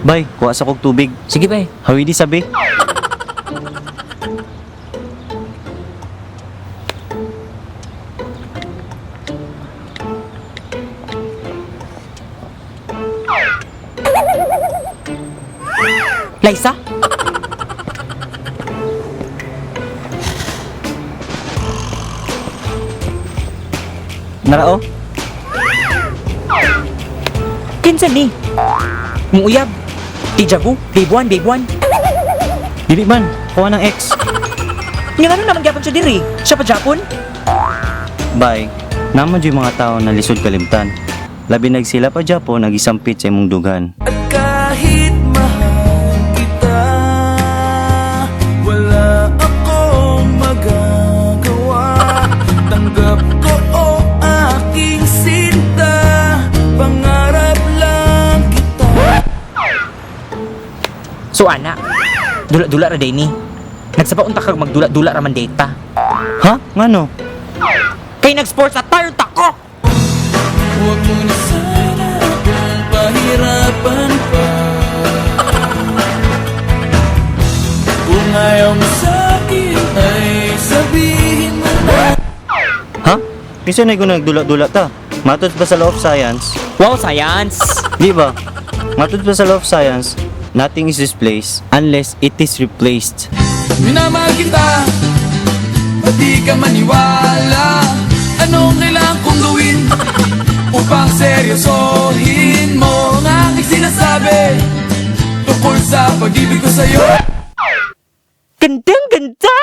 Bay, kuha sa kog tubig. Sige bay. Hawidi sabi. Liza? Narao? Kinsa ni? Mong uyab. Tijagu, babe one, babe one. Dili man, kuha ng ex. Nga ano naman gyapon siya diri? Siya pa Japon? Bay, naman yung mga tao na lisod kalimtan. Labi nagsila pa Japon nagisampit sa imong dugan. At kahit mahal kita, wala akong magagawa. Tanggap ko o aking sinta, pangarap lang kita. So ana, dula-dula ra day ni. Nagsapa unta kag magdula-dula ra man data. Ha? Ngano? Kay nag-sports attire ta ko. Huwag mo na sana akong pahirapan pa. Kung ayaw mo sa'kin ay sabihin mo na. Ha? Kinsa na ko nagdula-dula ta? Matod ba sa law of science? Wow, science. Di ba? Matod ba sa law of science? Nothing is displaced unless it is replaced. Minamahal kita, ba't di ka maniwala? Anong kailangan kong gawin upang seryosohin mo ang aking sinasabi tungkol sa pag-ibig ko sa'yo? Gandang ganda.